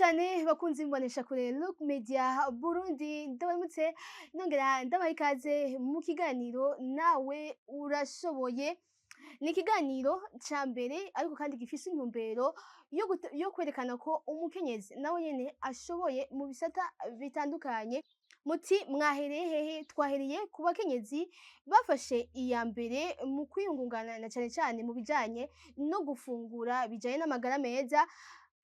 Cyane bakunzi imbonesha kure Look Media Burundi, ndabaramutse nongera ndabaha ikaze mu kiganiro Nawe Urashoboye. Ni ikiganiro ca mbere ariko kandi gifise intumbero yo kwerekana ko umukenyezi nawe nyene ashoboye mu bisata bitandukanye. Muti mwahereye hehe? Twahereye ku bakenyezi bafashe iya mbere mu kwiyungungana, na cane cane mu bijanye no gufungura bijanye n'amagara meza,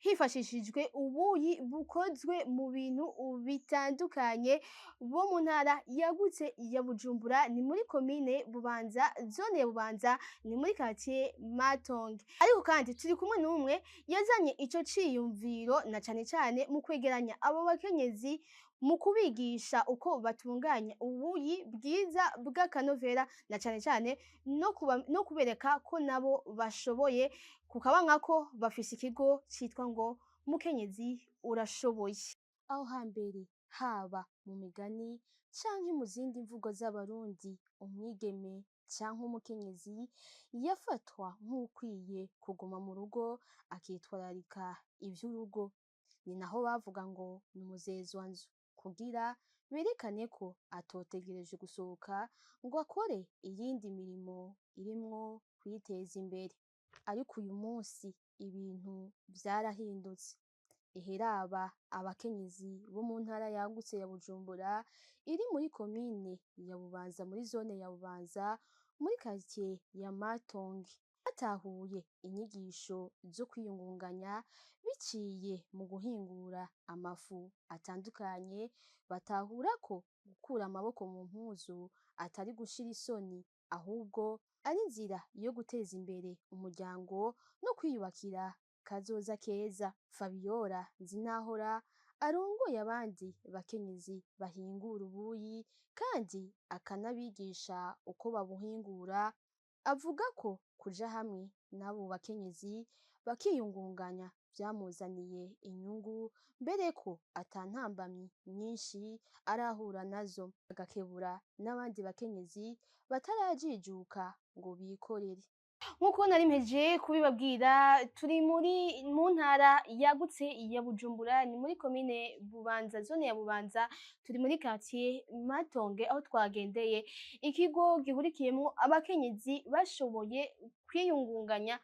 hifashishijwe ubuyi bukozwe mu bintu bitandukanye, bo mu ntara yagutse ya Bujumbura, ni muri komine Bubanza, zone ya Bubanza, ni muri quartier Matonge. Ariko kandi turi kumwe n'umwe yazanye ico ciyumviro, na cane cane mu kwegeranya abo bakenyezi, mu kubigisha uko batunganya ubuyi bwiza bw'akanovera, na cane cane no kubereka ko nabo bashoboye, kukaba nkako bafise ikigo citwa ngo Mukenyezi Urashoboye. Aho hambere, haba mu migani canke mu zindi mvugo z'Abarundi, umwigeme canke umukenyezi yafatwa nk'ukwiye kuguma mu rugo akitwararika ivy'urugo. Ni naho bavuga ngo ni umuzezwanzu, kugira berekane ko atotegereje gusohoka ngo akore iyindi mirimo irimwo kwiteza imbere. Ariko uyu munsi ibintu vyarahindutse. Eheraba abakenyezi bo mu ntara yagutse ya Bujumbura, iri muri komine ya Bubanza, muri zone ya Bubanza, muri quartier ya Matonge, batahuye inyigisho zo kwiyungunganya biciye mu guhingura amafu atandukanye, batahura ko gukura amaboko mu mpuzu atari gushira isoni, ahubwo ari inzira yo guteza imbere umuryango no kwiyubakira kazoza keza. Fabiola Nzinahora, arongoye abandi bakenyezi bahingura ubuyi kandi akanabigisha uko babuhingura, avuga ko kuja hamwe n'abo bakenyezi bakiyungunganya vyamuzaniye inyungu, mbere ko ata ntambamyi nyinshi arahura nazo, agakebura n'abandi bakenyezi batarajijuka ngo bikorere. Nk'uko nari mpejeje kubibabwira, turi mu ntara yagutse ya Bujumbura, ni muri komine Bubanza, zone ya Bubanza, turi muri quartier Matonge, aho twagendeye ikigo gihurikiyemwo abakenyezi bashoboye kwiyungunganya,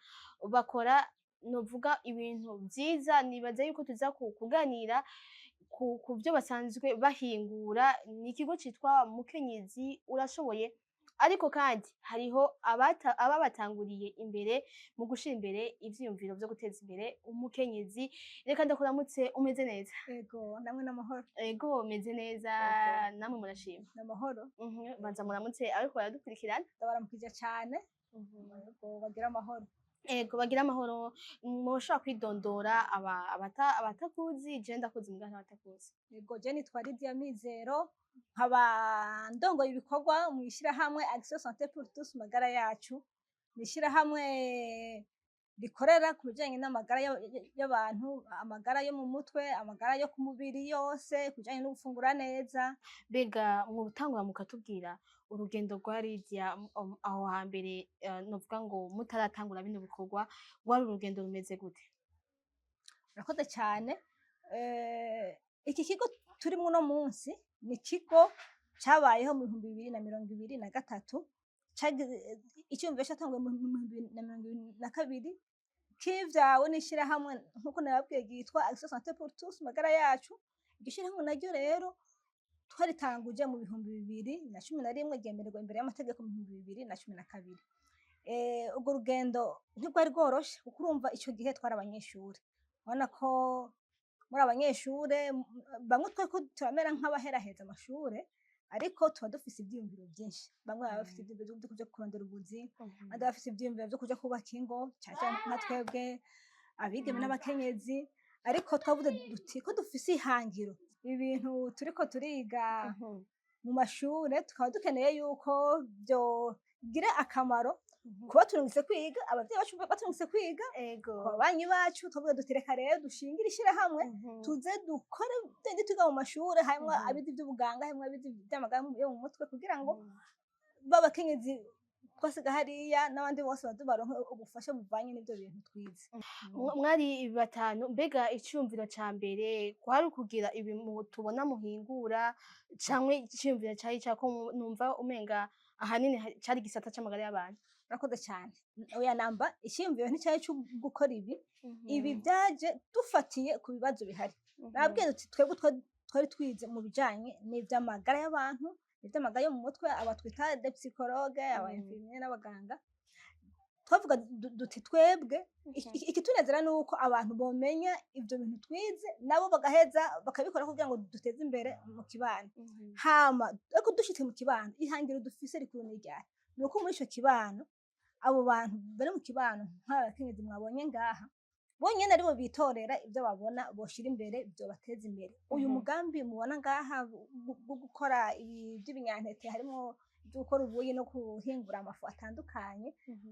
bakora novuga ibintu vyiza. Nibaza yuko tuza kuganira ku byo basanzwe bahingura. Ni ikigo citwa Mukenyezi Urashoboye, ariko kandi hariho ababatanguriye imbere mu gushira imbere ivyiyumviro vyo guteza imbere umukenyezi. Reka ndakuramutse, umeze neza? Ego, namwe n'amahoro? Ego, meze neza. Ego. Namwe murashima? N'amahoro. Banza muramutse ariko baradukurikirana. Ndabaramukije cane. Ego, bagira amahoro. Ego, bagira amahoro. Mushobora kwidondora abatakuzi? Je ndakuzi, muga ntabatakuzi. Ego, je nitwa Lydia Mizero, nkaba ndongoye ibikorwa mu ishyirahamwe Action Santé pour tous, Magara Yacu. Ni ishyirahamwe rikorera ku bijanye n'amagara y'abantu, amagara yo mu mutwe, amagara yo ku mubiri yose, ku bijanye no gufungura neza. Mbega mwotangura mukatubwira urugendo rwa Lydia aho hambere, novuga ngo mutaratangura bino bikorwa, rwari urugendo rumeze gute? Urakoze cyane. Iki kigo turimwo uno munsi ni ikigo cyabayeho mu 2023. Icyumviro cyatanguye mu 2022, kivyawe n'ishyirahamwe, nk'uko nababwiye, ryitwa Action Santé pour tous, Magara Yacu. Iryo shyirahamwe naryo rero twaritanguje mu 2011, ryemererwa imbere y'amategeko mu 2012. Urwo rugendo ntirwari rworoshe, kuko urumva ico gihe twari abanyeshuri. Urabona ko muri abanyeshure bamwe twariko turamera nk'abaheraheza amashure, ariko tuba dufise ivyiyumviro vyinshi. Bamwe baba bafise ivyiyumviro vyo kuja kurondera ubuzi, abandi bafise ivyiyumviro vyo kuja kubaka ingo, cane cane nka twebwe abigeme n'abakenyezi. Ariko twavuze duti ko dufise ihangiro, ibi bintu turiko turiga mu mashure, tukaba dukeneye yuko vyogira akamaro kuba turungitse kwiga, abavyeyi bacu baturungitse kwiga, ku babanyi bacu. Twavuga duti reka rero dushingire ishirahamwe, tuze dukore bindi twiga mu mashure, harimwo abize ivy'ubuganga, harimwo abize ivy'amagara yo mu mutwe, kugira ngo b'abakenyezi Twasiga hariya n'abandi bose baze baronke ubufasha buvanye n'ivyo bintu twize. Mwari batanu, mbega iciyumviro ca mbere kwari ukugira ibi tubona muhingura, canke iciyumviro cari icako numva umenga ahanini cari igisata c'amagara y'abantu? Urakoze cyane. Oya namba, iciyumviro nticari ico gukora ibi. Ibi vyaje dufatiye ku bibazo bihari. Nababwiye tuti twebwe twari twize mu bijanye n'ivy'amagara y'abantu, ivy'amagara yo mu mutwe, aba twita des psychologues, aba infirmiers n'abaganga. Twavuga duti twebwe ikitunezera ni uko abantu bomenya ivyo bintu twize, nabo bagaheza bakabikora kugira ngo duteze imbere mu kibano. Hama ariko dushitse mu kibano, ihangiro dufise rikuru ni ryari? Ni uko muri ico kibano, abo bantu bari mu kibano, nk'aba bakenyezi mwabonye ngaha, bonyene aribo bitorera ivyo babona boshira imbere vyobateza imbere. Uyu mugambi mubona ngaha wo gukora ibi vy'ibinyantete, harimwo ivyo gukora ubuyi no guhingura amafu atandukanye,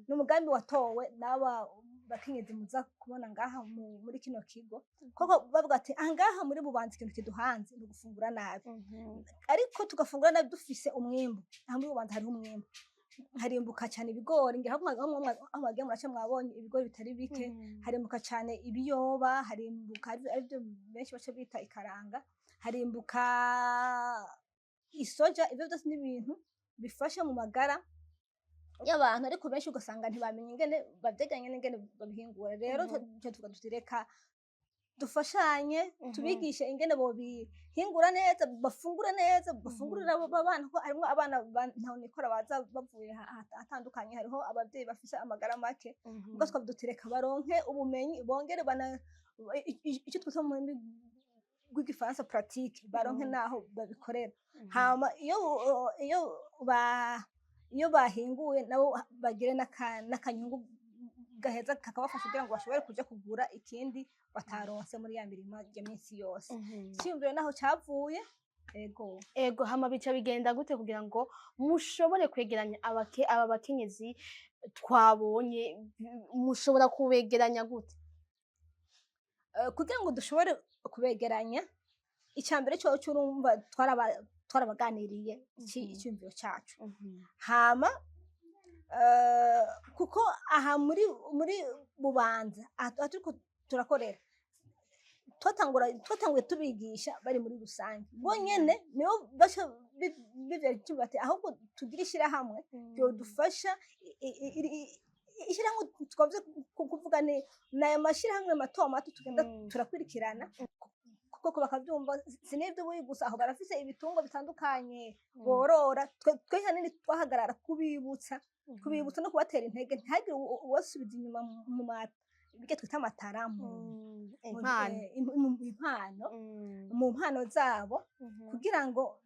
ni umugambi watowe n'aba bakenyezi muza kubona ngaha muri kino kigo, koko bavuga ati aha ngaha muri Bubanza ikintu kiduhanze ni ugufungura nabi, ariko tugafungura nabi dufise umwimbu. Aha muri Bubanza hariho umwimbu, harimbuka cyane ibigori, ngira aho mwagiye muraca mwabonye ibigori bitari bike. Harimbuka cyane ibiyoba, harimbuka aribyo benshi baca bita ikaranga, harimbuka isoja. Ivyo byose ni ibintu bifasha mu magara y'abantu, ariko benshi ugasanga ntibamenya ingene bavyeganya n'ingene babihingura. Rero tuca tuvuga tuti reka dufashanye, tubigishe ingene bobihingura neza, bafungure neza, bafungurire abo bana, kuko harimwo abana ntahonikora baza bavuye ahatandukanye, hariho abavyeyi bafise amagara make. Ubwo twavuga duti reka baronke ubumenyi, bongere bana icyo twita mu rurimi rw'igifaransa pratique, baronke naho babikorera. Hama iyo bahinguye, nabo bagire n'akanyungu gaheza kakabafasha kugira ngo bashobore kuja kugura ikindi bataronse muri ya mirima ya minsi yose. Iciyumviro naho cavuye, ego. Ego, hama bica bigenda gute kugira ngo mushobore kwegeranya aba bakenyezi twabonye? Mushobora kubegeranya gute? Kugira ngo dushobore kubegeranya, icya mbere cyo urumva twarabaganiriye icyumviro cyacu. Hama kuko aha muri Bubanza aha turiko turakorera, twatanguye tubigisha bari muri rusange bonyene, nibo baca bivyara icumviro bati ahubwo tugire ishirahamwe ryodufasha. Ishirahamwe twavuze kuvuga ni nayo mashirahamwe mato mato tugenda turakurikirana, kuko bakavyumva. Si n'ivyo buyi gusa, aho barafise ibitungwa bitandukanye borora. Twe hanini twahagarara kubibutsa no kubatera intege, ntihagire uwasubiza inyuma mu birya twita amatara mu Impano. Impano, mu mpano zabo, kugira ngo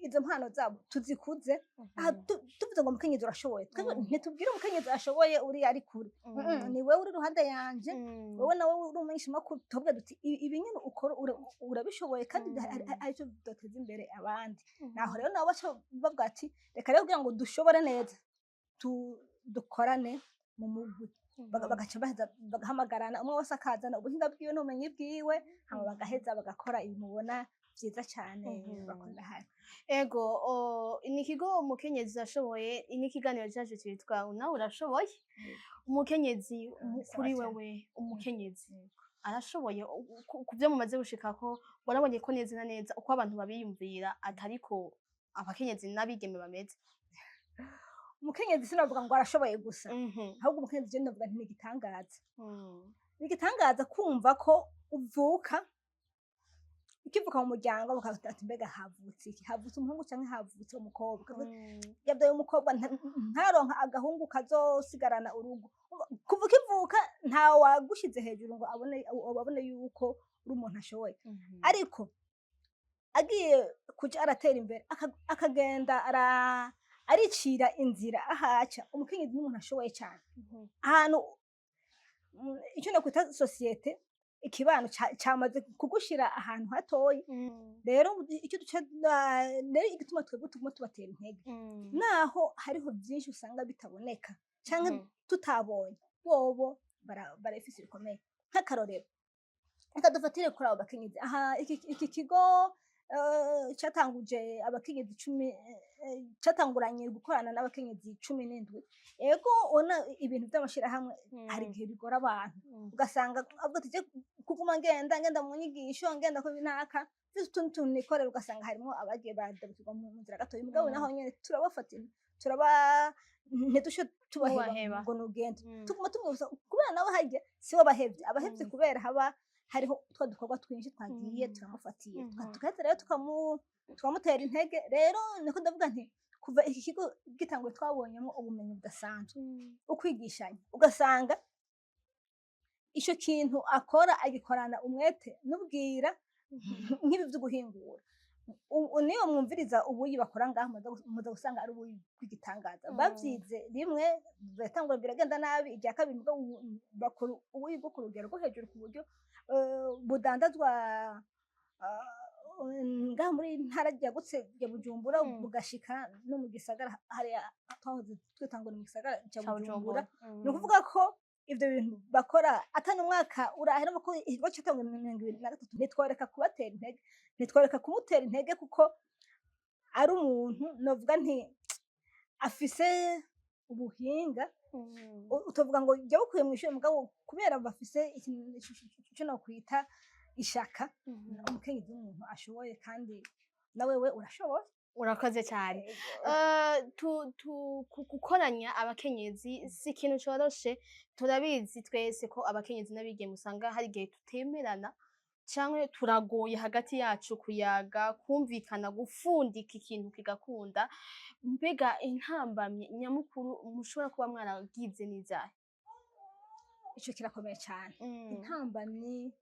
izo mpano zabo tuzikuze. Aha tuvuze ngo umukenyezi urashoboye, twebwe ntitubwire umukenyezi ashoboye uriya ari kure. Ni wewe uri iruhande yanje, wowe nawe uri umumenyeshamakuru, tuvuga duti ibi nyene ukora urabishoboye kandi hari ico duteza imbere abandi. Naho rero nabo baca bavuga ati reka rero kugira ngo dushobore neza dukorane mu mugwi. Bagaca baheza bagahamagarana, umwe wese akazana ubuhinga bwiwe n'ubumenyi bwiwe, hama bagaheza bagakora ibi mubona vyiza cane bakorera hano. Ego, ni ikigo Umukenyezi Ashoboye, ni ikiganiro cyacu cyitwa Nawe Urashoboye. Umukenyezi, Sawa kuri cane. wewe umukenyezi arashoboye? Ku byo mumaze gushikako, warabonye ko neza na neza uko abantu babiyumvira atariko abakenyezi n'abigeme bameze? Umukenyezi sinavuga ngo arashoboye gusa, ahubwo umukenyezi je novuga nti ni igitangaza. Ni igitangaza kumva ko uvuka, ukivuka mu muryango bakavuga ati mbega havutse iki? Havutse umuhungu canke havutse umukobwa? Yabyaye umukobwa, ntaronka agahungu kazosigarana urugo. Kuva ukivuka nta wagushize hejuru ngo abone yuko uri umuntu ashoboye. Ariko agiye kuja aratera imbere, akagenda aricira inzira ahaca. Umukenyezi n'umuntu ashoboye cyane. Ahantu icyo nakwita société, ikibano camaze kugushira ahantu hatoyi. Rero icyo duca rero, igituma twebwe tuguma tubatera intege, naho hariho byinshi usanga bitaboneka canke tutabonye, bobo barabifise bikomeye. Nk'akarorero, reka dufatire kuri abo bakenyezi aha. Iki kigo catanguje abakenyezi 12 catanguranye gukorana n'abakenyezi 17. Ego, ubona ibintu vy'amashirahamwe hari igihe bigora abantu, ugasanga avuga ati: "Je kuguma ngenda ngenda mu nyigisho, ngenda ko binaka, mfise utundi tuntu nikorera", ugasanga harimwo abagiye baradabukirwa mu nzira gatoya. Mugabo naho nyene turabafata, turaba ntidushe tubaheba Mubaheba. ngo nugende, tuguma tumwibutsa, kubera nawe harya siwe abahevye, abahevye kubera haba hariho utwa dukorwa twinshi twagiye turamufatiye. Tugaheza rero tukamutera intege. Rero niko ndavuga nti kuva iki kigo gitanguye twabonyemo ubumenyi budasanzwe, ukwigishanya, ugasanga ico kintu akora agikorana umwete n'ubwira, nk'ibi vyo guhingura. Niyo mwumviriza ubuyi bakora ngaha, muza gusanga ari ubuyi bw'igitangaza. Bavyize rimwe biratangura biragenda nabi, irya kabiri mugabo ubu bakora ubuyi bwo ku rugero rwo hejuru, ku buryo budandazwa ngaha muri ntara yagutse ya Bujumbura, bugashika no mu gisagara hariya twahoze twita ngo ni mu gisagara ca Ca Bujumbura. Bujumbura. Ni ukuvuga ko ivyo bintu bakora atari umwaka urahera, kuko ikigo catanguye mu 2023. Ntitworeka kubatera intege, ntitworeka kumutera intege, kuko ari umuntu novuga nti afise ubuhinga utovuga ngo jya bukuye mw'ishure, mugabo kubera bafise ikintu ico nokwita ishaka. Umukenyezi w'umuntu ashoboye, kandi na wewe urashoboye. Urakoze cyane. Gukoranya abakenyezi si ikintu coroshe. Turabizi twese ko abakenyezi n'abigeme usanga hari igihe tutemerana canke turagoye hagati yacu kuyaga, kumvikana, gufundika ikintu kigakunda. Mbega intambamyi nyamukuru mushobora kuba mwaragize n'izahe? Ico kirakomeye cane. Intambamyi,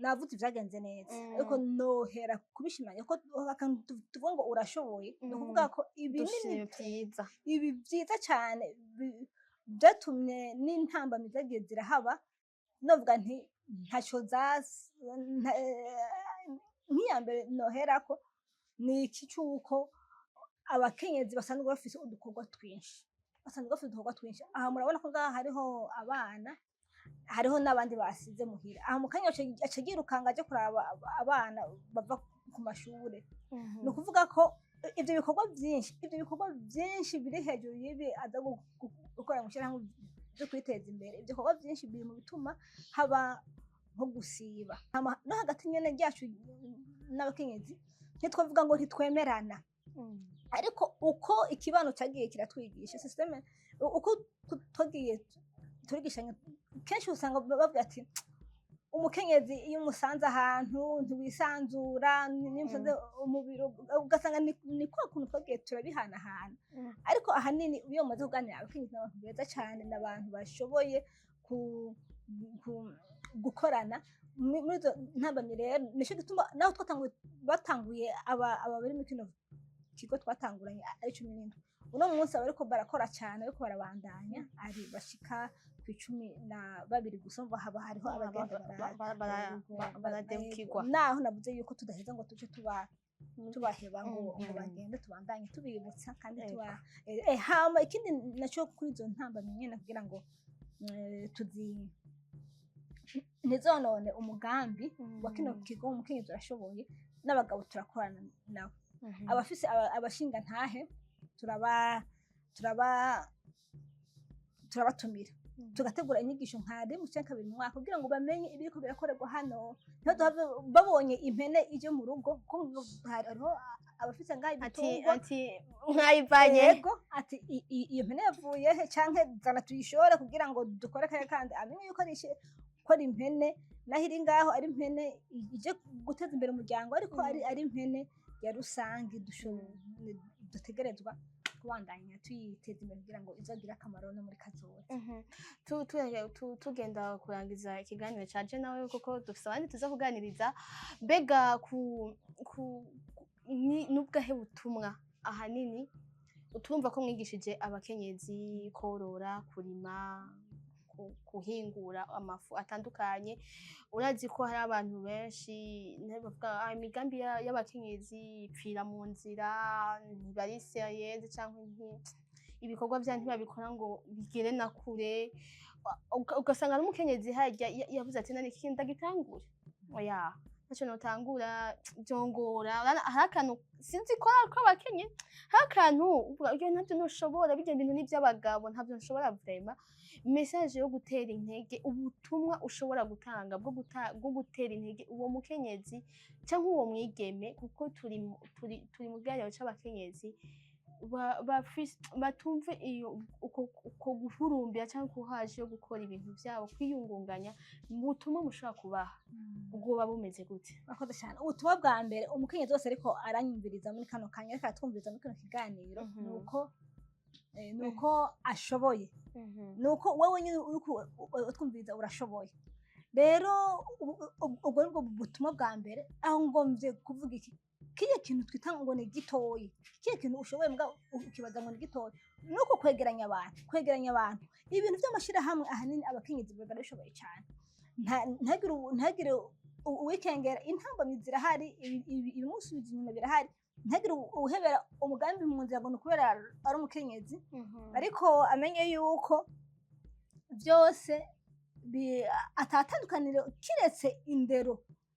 navuze ibyagenze neza, ariko nohera kubishimangira ko akantu tuvuga ngo urashoboye, ni ukuvuga ko ibinini Dushimye vyiza. ibi byiza cyane byatumye n'intambamyi zagiye zirahaba, novuga nti ntacyo nk'iya mbere noherako ni iki cy'uko abakenyezi basanzwe bafise udukorwa twinshi, basanzwe bafite udukorwa twinshi. Aha murabona ko ngaha hariho abana, hariho n'abandi basize muhira. Aha mu kanya aca yirukanga aje kuraba abana bava ku mashure. Ni ukuvuga ko ivyo bikorwa byinshi biri hejuru y'ibi aza gukora mu ishyirahamwe byo kwiteza imbere, ivyo bikorwa byinshi biri mu bituma haba nko gusiba. Hama no hagati nyene ryacu n'abakenyezi, ntitwavuga ngo ntitwemerana, ariko uko ikibano cyagiye kiratwigisha système, uko twagiye turigishanya, kenshi usanga bavuga ati umukenyezi iyo umusanze ahantu ntiwisanzura, niyo umusanze mu biro, ugasanga ni kwa kuntu twagiye turabihanahana. Ariko ahanini iyo umaze kuganira, abakenyezi ni abantu beza cyane, ni abantu bashoboye gukorana. Muri izo ntambamyi rero, nicyo gituma naho twatanguye, batanguye aba bari muri kino kigo twatanguranye ari 17, uno munsi abariko barakora cyane, ariko barabandanya ari bashika ku 12 gusa. Umva, haba hariho abagenda Baradebukirwa. Naho navuze yuko tudaheza ngo tuje tuba tubaheba ngo bagende, tubandanye tubibutsa kandi tuba hama ikindi naco kuri izo ntambamyi nyene, kugira ngo tuzi ntizonone umugambi wa kino kigo Umukenyezi Urashoboye, n'abagabo turakorana nabo, abafise abashinga ntahe turabatumira, tugategura inyigisho nka rimwe canke kabiri mu mwaka, kugira ngo bamenye ibiriko birakorerwa hano, ntibazohave babonye impene ije mu rugo, kuko hariho abafise ngaha Ati ibitungwa. Ati mwayivanye. Yego, ati iyo mpene yavuye he? Canke zana tuyishore kugira ngo dukore kaya, kandi amenye yuko ko ari impene, naho iri ngaho ari impene ije guteza imbere umuryango, ariko ari impene ya rusange dutegerezwa kubandanya tuyiteza imbere kugira ngo izogire akamaro no muri kazoza. Tugenda kurangiza ikiganiro caje nawe, kuko dufise abandi tuza kuganiriza. Mbega ku ni n'ubwahe butumwa ahanini utumva ko mwigishije abakenyezi korora, kurima, kuhingura amafu atandukanye? Urazi ko hari abantu benshi bavuga: "Ah, imigambi y'abakenyezi ipfira mu nzira, ntibari sérieux, canke ibikorwa vya ntibabikora ngo bigere na kure." Ugasanga n'umukenyezi harya yavuze ati: "None iki ndagitangure? Oya, Ntaco notangura, vyongora. Urabona, hari akantu, sinzi ko ari ak'abakenyezi, hari akantu uvuga: "Oya, ntavyo ntushobora, birya bintu ni ivy'abagabo, ntavyo nshobora." Vraiment, message yo gutera intege, ubutumwa ushobora gutanga bwo gutera intege uwo mukenyezi canke uwo mwigeme, kuko turi mu kiganiro c'abakenyezi batumve iyo uko guhurumbira canke courage yo gukora ibintu vyabo, kwiyungunganya. Ubutumwa mushobora kubaha bwoba bumeze gute? Murakoze cyane. Ubutumwa bwa mbere, umukenyezi wese ariko aranyumviriza muri kano kanya, ariko aratwumviriza muri kano kiganiro, nuko ashoboye, nuko wowe nyine uriko utwumviriza urashoboye. Rero ubwo nibwo butumwa bwa mbere. Aho ngomvye kuvuga iki: kiriya kintu twita ngo ni gitoyi, kiriya kintu ushoboye mbwa ukibaza ngo ni gitoyi, nuko kwegeranya abantu, ibintu by'amashirahamwe, ahanini abakenyezi barabishoboye cyane. Ntagire uwikengera. Intambamyi zirahari, ibimusubiza inyuma birahari. Ntagire uwuhebera umugambi mu nzira ngo ni ukubera ari umukenyezi, ariko amenye yuko byose atatandukaniro kiretse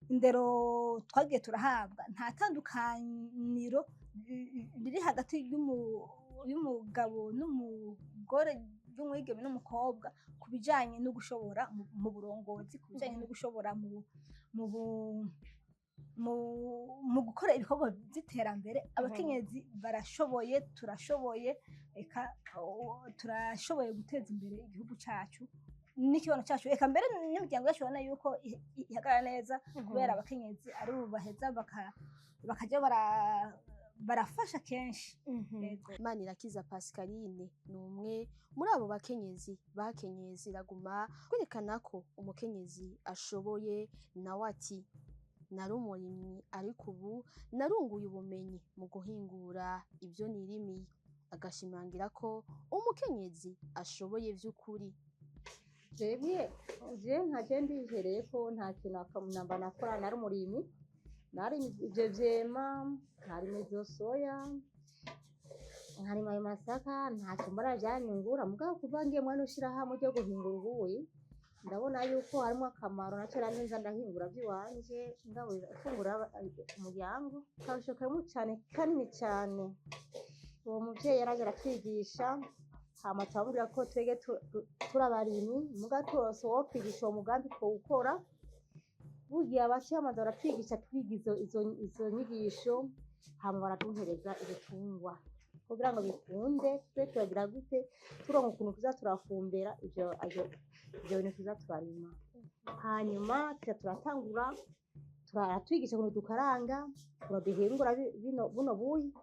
indero twagiye turahabwa. Nta tandukaniro riri hagati y'umugabo n'umugore, y'umwigeme n'umukobwa, ku bijanye no gushobora mu burongozi, ku bijanye no gushobora mu gukora ibikorwa by'iterambere. Abakenyezi barashoboye, turashoboye, eka turashoboye guteza imbere igihugu cyacu n'ikibano cyacu, eka mbere n'imiryango yacu. Ubona yuko ihagarara neza kubera abakenyezi ari bo baheza bakajya barafasha kenshi. Yego. Manirakiza Pascaline ni umwe muri abo bakenyezi bakenyeye ziraguma, kwerekana ko umukenyezi ashoboye. Nawe ati: "Nari umurimyi, ariko ubu narunguye ubumenyi mu guhingura ibyo nirimiye." Agashimangira ko umukenyezi ashoboye vy'ukuri. Jewe je nka je ndihereye ko nta kintu namba nakora. Nari umurimyi, narima ivyo vyema, nkarima izo soya, nkarima ayo masaka, ntacyo mbona vyanyungura. Mugabo kuva ngiye mwano shirahamwe ryo guhingura ubuyi, ndabona yuko harimwo akamaro. Naco nza ndahingura vy'iwanje, ngaburira mfungurira umuryango. Akarusho karimwo cane, kanini cane. Uwo muvyeyi yaraje aratwigisha, hama turamubwira ko twebwe turi abarimyi, muga turonse uwotwigisha uwo mugambi twowukora. Burya baciye bamaze baratwigisha, twiga izo nyigisho, hama baraduhereza ibitungwa kugira ngo bikunde tube turagira gute, turonka ukuntu tuza turafumbera ivyo bintu tuza turarima. Hanyuma tuca turatangura, baratwigisha ukuntu dukaranga, ukuntu duhingura buno buyi.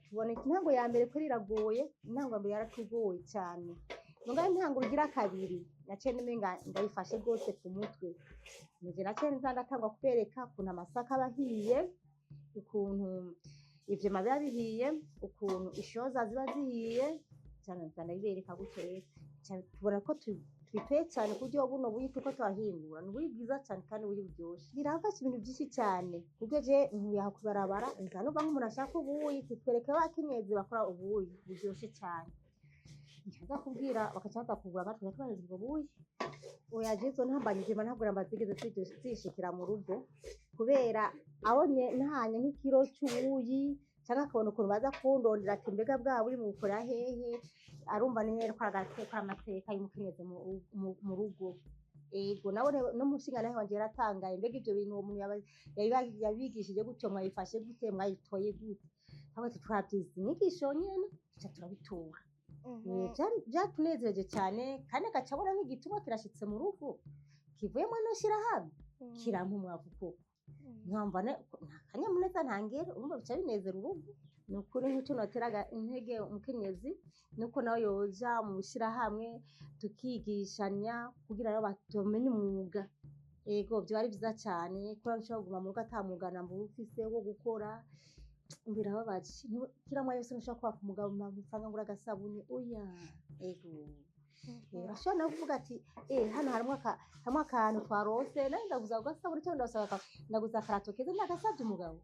Tubona intango ya mbere ko iragoye. Intango ya mbere yaratugoye cane, mugabo intango igira kabiri naciye umenga ndayifashe rwose ku mutwe. Nije naciye nza ndatangura kubereka ukuntu amasaka aba ahiye, ukuntu ivyema biba bihiye, ukuntu ishoza ziba zihiye. Nca ndabibereka gutyo. Rero tubona ko tubitoye cane, kuburyo buno buyi turiko turahingura ni ubuyi bwiza cane kandi ubuyi buryoshe. Birafasha ibintu vyinshi cane, kuburyo je ntuye aha kw'ibarabara, nza numva nk'umuntu ashaka ubuyi, twereke abakenyezi bakora ubuyi buryoshe cane, nca nza kubwira, bakaca baza kugura, natwe tubahereza ubwo buyi. Oya, je izo ntambamyi vraiment ntabwo namba zigeze zishikira mu rugo, kubera abonye ntahanye nk'ikiro c'ubuyi canke akabona ukuntu baza kundondera ati: "Mbega bwa buyi mubukora hehe?" Arumva nyene ko ari amateka y'umukenyezi mu rugo. Ego, nawe n'umushingantahe wanje yaratangaye: "Mbega ivyo bintu uwo muntu yabigishije gutyo, mwabifashe gute, mwabitoye gute?" Twaba twavyize inyigisho nyene, tuca turabitora. Vyatunezereje cane, kandi agaca abona nk'igitungwa kirashitse mu rugo kivuyemwo no shirahamwe, kirampa umwavu koko, nkamva nta kanyamuneza ntangere. Urumva bica binezera urugo. Ni ukuri, nk'ico noteraga intege umukenyezi nuko nawe yoja mu shirahamwe, tukigishanya kugira rero bamenye umwuga. Ego, vyoba ari vyiza cane, kubera ntushobora kuguma mu rugo ata mwuga namba uba ufise wo gukora. Birababaje. Kila mwanya wose ntushobora kwaka umugabo amafaranga ngo ugure agasabuni, oya. Ego, urashobora no kuvuga ati: "Hano harimwo akantu twarose, nanje ndaguza agasabuni canke ndaguza akarato keza, ndagasavye umugabo."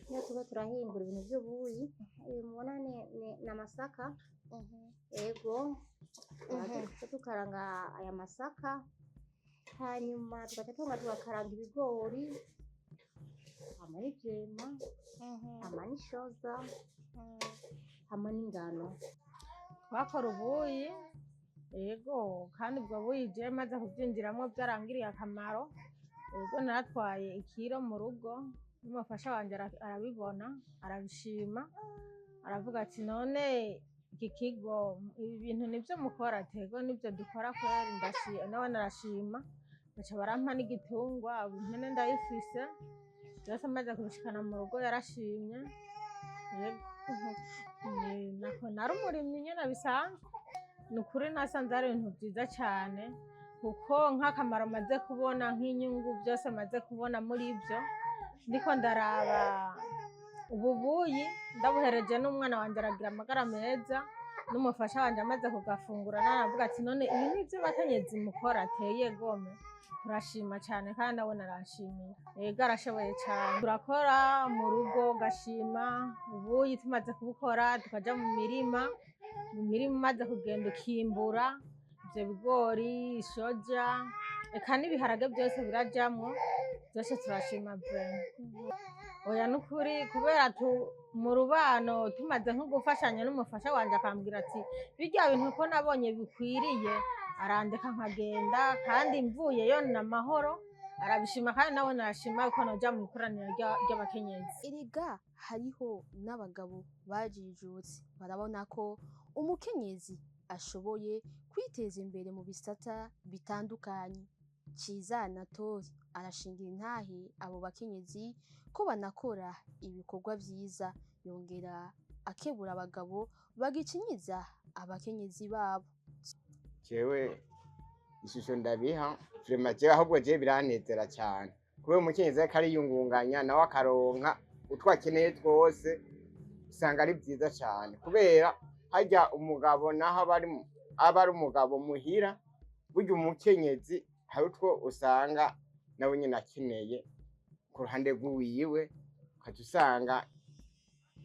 Iyo turiko turahingura ibintu vy'ubuyi, ibi mubona ni amasaka. Ego, tuca dukaranga aya masaka, hanyuma tugaca twongera tugakaranga ibigori. Hamwe n'ivyema, hamwe n'ishoza, hamwe n'ingano. Twakora ubuyi, yego, kandi ubwo buyi jewe maze kubyinjiramo byarangiriye akamaro. Ubwo naratwaye ikiro mu rugo, n'umufasha wanje arabibona, arabishima, aravuga ati: "None iki kigo, ibi bintu nibyo mukora?" Ati: "Ego, nibyo dukora kweri." Nawe narashima, baca barampa n'igitungwa. Ubu impene ndayifise. Byose maze kubishikana mu rugo yarashimye, yego. Nako nari umurimyi nyene bisanzwe. Ni ukuri nasanze ari ibintu byiza cyane, kuko nk'akamaro maze kubona, nk'inyungu byose maze kubona muri byo, ndiko ndaraba ubu buyi ndabuhereje n'umwana wanjye aragira amagara meza, n'umufasha wanjye amaze kugafungura nawe aravuga ati: "None ibi ni ibyo bakenyezi mukora?" Ateye gome, turashima cyane, kandi nawe aranshimiye. Yego, arashoboye cyane. Turakora mu rugo gashima ubuyi, tumaze kubukora tukaja mu mirima. Mu mirima umaze kugenda ukimbura ivyo bigori, ishoja, eka n'ibiharage byose birajamwo byose. Turashima vraiment. Oya, nukuri, kubera tu mu rubano tumaze nko gufashanya n'umufasha wanje, akambwira ati: "Birya bintu ko nabonye bikwiriye", arandeka nkagenda, kandi mvuyeyo na amahoro. Arabishima, kandi nawe narashima ko noja mu ikoraniro ry'abakenyezi. Erega hariho n'abagabo bajijutse, barabona ko umukenyezi ashoboye kwiteza imbere mu bisata bitandukanye. Ciza Anatole arashingira intahe abo bakenyezi ko banakora ibikorwa vyiza, yongera akebura abagabo bagicinyiza abakenyezi babo. Jewe ishusho ndabiha vraiment, jewe ahubwo jewe biranezera cyane, kubera umukenyezi ariko ariyungunganya, nawe akaronka utwo akeneye twose, usanga ari byiza cyane, kubera harya umugabo naho aba ari umugabo muhira, burya umukenyezi hari utwo usanga nawe nyine akeneye ku ruhande rw'iwiwe, ukaca usanga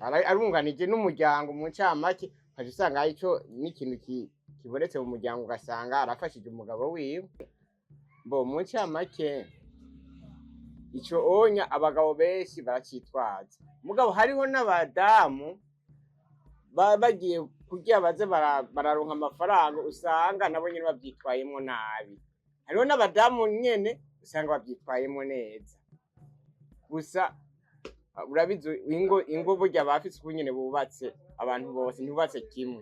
arunganije n'umuryango. Mu ncamake, ukaca usanga hari ico n'ikintu kibonetse mu muryango, ugasanga arafashije umugabo wiwe. Bo mu ncamake, ico onya abagabo benshi baracitwaza, mugabo hariho n'abadamu bagiye kugira baze bararonka amafaranga, usanga nabo nyene bavyitwayemwo nabi. Hariho n'abadamu nyene usanga bavyitwayemwo neza. Gusa urabizi, ingo burya bafise uko nyene bubatse. Abantu bose ntibubatse kimwe.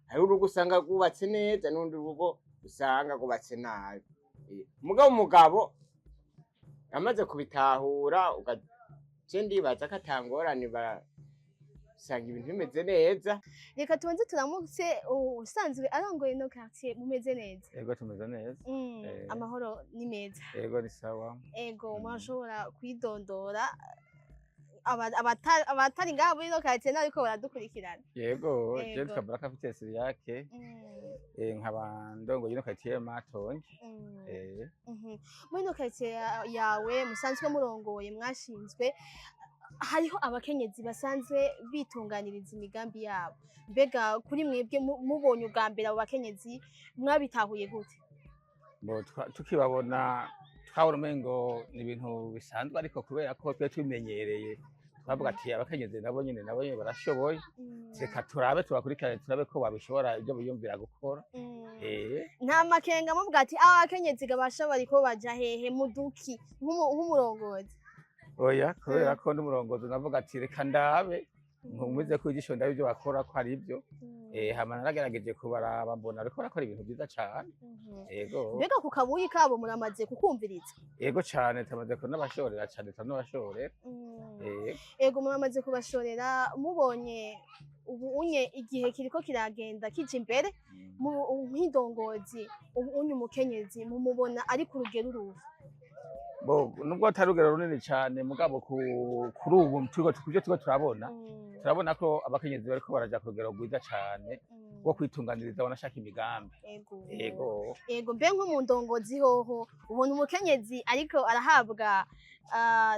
Hariho urugo usanga rwubatse neza, n'urundi rugo usanga rwubatse nabi. Mugabo umugabo amaze kubitahura, je ndibaza ko atangorane, usanga ibintu bimeze neza. Reka tubanze turamutse usanzwe arongoye ino quartier. Mumeze neza? Ego, tumeze neza. Amahoro ni meza? Ego, ni sawa. Ego, murashobora kwidondora abatari ngaha muri ino quartier n'ariko baradukurikirana? Yego, je Ego. nitwa Baraka Vitesse Yake, nkaba ndongoye ino quartier Matonge. Muri ino quartier yawe musanzwe murongoye, mwashinzwe, hariho abakenyezi basanzwe bitunganiriza imigambi yabo. Mbega kuri mwebwe, mubonye ubwa mbere abo bakenyezi, mwabitahuye gute? Bo tukibabona twabona umengo ni ibintu bisanzwe, ariko kubera ko twe tubimenyereye, twavuga ati abakenyezi nabo nyene barashoboye, reka turabe, tubakurikirane, turabe ko babishobora ibyo biyumvira gukora. Nta makenga muvuga ati aba bakenyezi gabasha bariko baja hehe muduki, nk'umurongozi? Oya, kubera ko n'umurongozi navuga ati reka ndabe, nkumize ko ijisho, ndabe ibyo bakora ko ari ibyo. Hama naragerageje kubaraba, mbona bariko barakora ibintu vyiza cane. Ego. Mbega ku kabuyi kabo muramaze kukumviriza? Ego cane, tumaze kunabashorera cane, turanabashorera. Ego, muramaze kubashorera. Mubonye ubu unye igihe kiriko kiragenda kija imbere, nk'indongozi, ubu unye umukenyezi mumubona ari ku rugero uruhe? Bo nubwo atari urugero runini cane, mugabo kuri ubu turiko kubyo turiko turabona, turabona ko abakenyezi bariko baraja ku rugero rwiza cane rwo kwitunganiriza, banashaka imigambi. Ego. Ego. Ego, mbe nko mu ndongozi hoho ubona umukenyezi ariko arahabwa,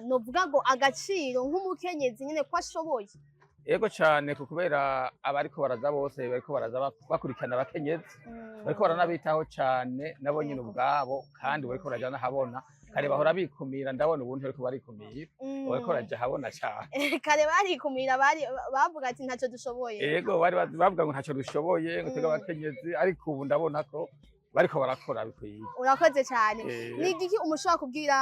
novuga ngo agaciro nk'umukenyezi nyene ko ashoboye? Ego cane, kubera abariko baraza bose bariko baraza bakurikirana abakenyezi, bariko baranabitaho cane nabo nyene ubwabo, kandi bariko baraja n'ahabona. Kare bahora bikumira, ndabona ubu ntibariko barikumira, bariko baraja habona cane. Kare barikumira, bari bavuga ati ntacyo dushoboye. Ego, bari bavuga ngo ntacyo dushoboye, ngo twebwe abakenyezi, ariko ubu ndabona ko bariko barakora bikwiye. Urakoze cyane. Ni igiki umushobora kubwira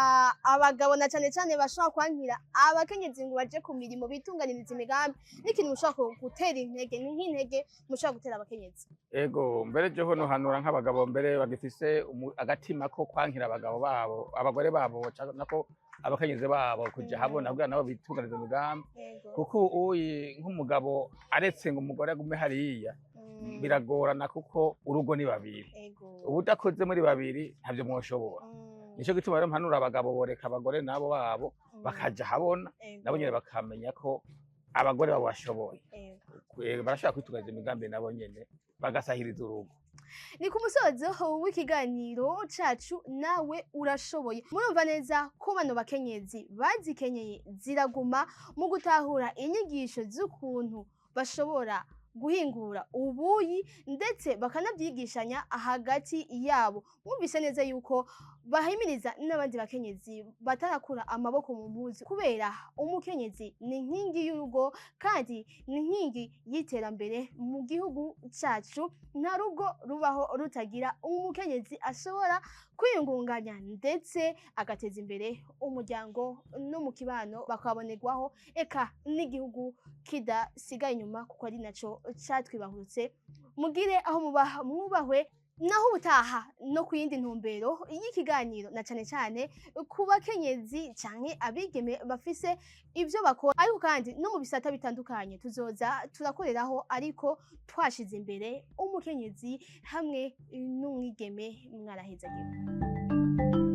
abagabo, na cyane cyane bashobora kwankira abakenyezi ngo baje ku mirimo bitunganiriza imigambi? N'ikintu mushobora gutera intege, ni nk'intege mushobora gutera abakenyezi? Ego, mbere jeho nohanura nk'abagabo mbere bagifise agatima ko kwankira abagabo babo, abagore babo, nako abakenyezi babo kuja habona kugira nabo bitunganiza imigambi, kuko uyi nk'umugabo aretse ngo umugore agume hariya, biragorana, kuko urugo ni babiri. Ubu udakoze muri babiri ntavyo mwoshobora. Nico gituma rero mpanura abagabo boreka abagore nabo babo bakaja habona, nabo nyene bakamenya ko abagore babo bashoboye. Barashobora kwitunganiza imigambi nabo nyene, bagasahiriza urugo. Ni ku musozo w'ikiganiro cacu Nawe Urashoboye. Murumva neza ko bano bakenyezi bazikenyeye ziraguma mu gutahura inyigisho z'ukuntu bashobora guhingura ubuyi, ndetse bakanabyigishanya hagati yabo. Mwumvise neza yuko bahimiriza n'abandi bakenyezi batarakura amaboko mu mpuzu, kubera umukenyezi ni inkingi y'urugo kandi ni inkingi y'iterambere mu gihugu cacu. Nta rugo rubaho rutagira umukenyezi ashobora kwiyungunganya ndetse agateza imbere umuryango no mu kibano bakabonerwaho, eka n'igihugu kidasigaye inyuma, kuko ari naco catwibahurutse. Mugire aho muba mwubahwe. Naho ubutaha no ku yindi ntumbero y'ikiganiro, na cane cane ku bakenyezi canke abigeme bafise ivyo bakora, ariko kandi no mu bisata bitandukanye tuzoza turakoreraho, ariko twashize imbere umukenyezi hamwe n'umwigeme. Mwarahezagiwe.